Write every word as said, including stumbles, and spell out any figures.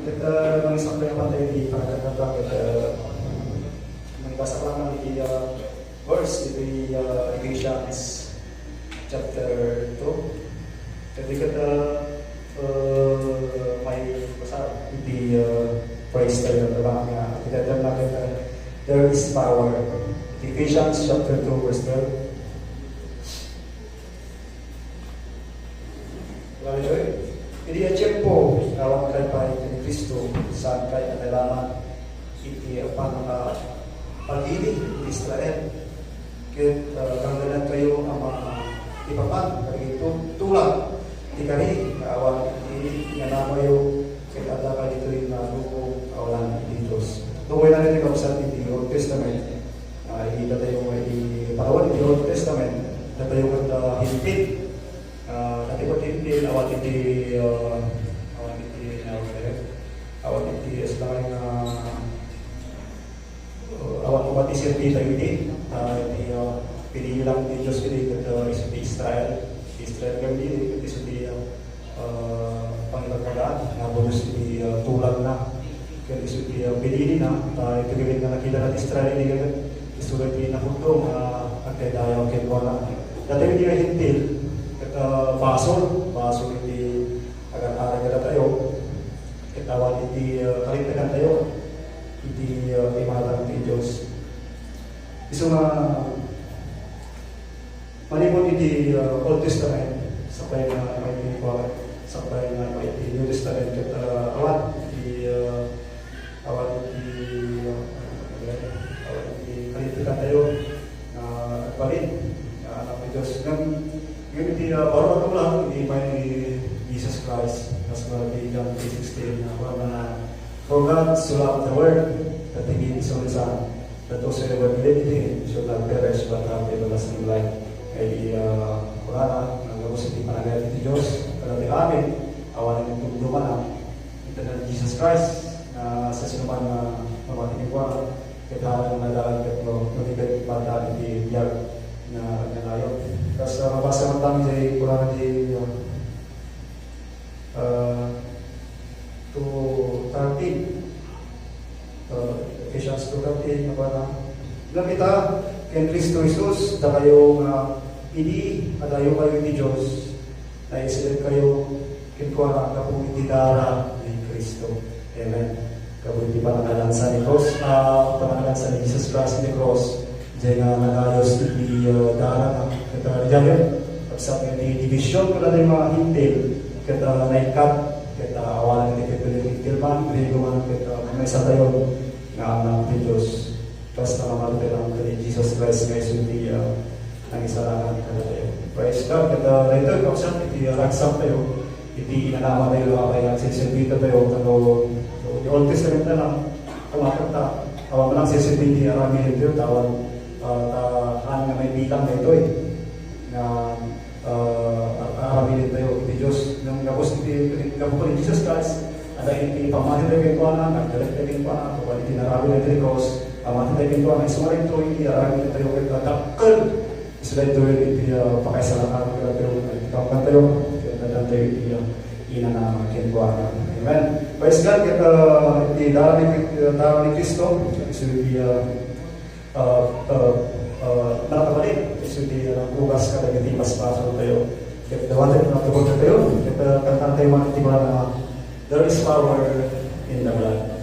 Ket, uh, mangisakbay nga pantay iti panagkakabak, ket, uh, mangbasa ka lang iti, uh, verse iti, uh, Ephesians chapter two. Ket di ket, uh, uh, may basa iti, uh, praise tayo, diba? Nga, iti title na ket, uh, There is Power. Iti Ephesians chapter two, verse twelve. Hallelujah. Idi a tiempo, awan kay pay ken ni Cristo, saan kay a kailangan iti panangapagili iti Israel. Ket, ah, gangganat kayo a ma-, ipapan kadagiti tu-, tulag ti kari nga awan iti inanamayo, ket adda kaditoy nga lubong a wanan iti Dios. Tukoy na iti kabsat iti Old Testament, ah, iti datayo nga iti parawan iti Old Testament, datayo ket, ah, Hentil. Ah, datayo ket Hentil, awan iti, ah, awan iti, ah, awan iti, ah, awan iti serbi tayo iti, ah, iti, ah, pinili lang ti Dios iti, ket, ah, isu ti Israel. Israel ket isu ti, ah, ah, pangibagbagaan, nga bonus iti, ah, tulagna. Ket isu ti, ah, pinilina, ta iti gabit nga nakita na ti Israel, iti gabit, isu ti nahudo nga agdaydayaw kenkuana. Datayo iti nga Hentil, ket, ah, basol, basol iti agar-agar kadatayo, ket awan iti, ah, kalintegantayo, iti, ah, imatang ti Dios. Isu nga, manipud iti, uh, Old Testament, sakbay nga maiti ni Paul, sakbay nga maiti New Testament, ket, uh, awan iti, uh, awan iti, uh, awan iti kalintegantayo nga agbalin nga anak ti Dios. Ngem, ngem iti, uh, baro a tulak, iti imatang ni Jesus Christ, kas iti John three sixteen, nga awan nga, "For God so loved the world, that he gave his only Son, that whosoever believeth in him should not perish but have everlasting life." Kay, ah, kunana, nga gabus iti panagayat ti Dios kadagiti amin, awan iti dumdumana, inton ni Jesus Christ, nga siasinoman nga mamati kenkuana, ket haanna nga nadaag ket no, no di ket mata iti biag nga agnanayon. Kas, ah, mabasa man tayo iti kunana di, ah, Uh, two thirteen. Uh, Ephesians two thirteen, nga kunana, "Ngem ita, ken Cristo Jesus, dakayo nga idi adayo kayo iti Dios, naisilip kayo kenkuana gapu iti dara ni Cristo." Amen. Gapu iti panangalansa ni Cross, ah, panangalansa ni Jesus Christ iti cross. Diay nga nagayos iti, ah, darana, ket, ah, diay, kabsat nga iti division kadagiti mga Hentil, ket, ah, naikkat, ket, ah, awanen iti pipili Hentil man, Griego man, ket, ah, maysa tayo nga anak ti Dios. Basta mamati lang ken ni Jesus Christ nga isu ti, ah, nangisalakan kadatayo. Praise God, ket, ah, daytoy, kabsat, iti, ah, ragsaktayo. Iti inanamatayo, apay nga agserserbi tayo, kano, so, iti Old Testament na lang, kumakanta, awan man lang serserbi ti aramiden tayo, tawan, ah, ta, haan nga maibilang daytoy, nga, ah, aramiden tayo iti Dios. Ngem gabus iti, gapu ni Jesus Christ, adda iti pammati tayo kenkuana, nagdalek tayo kenkuana, gapu iti inaramid daytoy ti cross, pammati tayo kenkuana, isu nga daytoy iti aramiden tayo, ket dakkel Isu daytoy iti, ah, pakaisalakan kadatayo, iti kaammoan tayo, ket addan tayo iti, ah, inanama kenkuana. Amen. Praise God, ket, ah, iti dara ni, dara ni Cristo, isu iti, ah, ah, ah, ah, nakabalik, isu iti, ah, nagbugas kadagiti basbasol tayo. Ket dawaten nga tubod tayo, ket, ah, kantaen tayo man iti kunana, "There is power in the blood."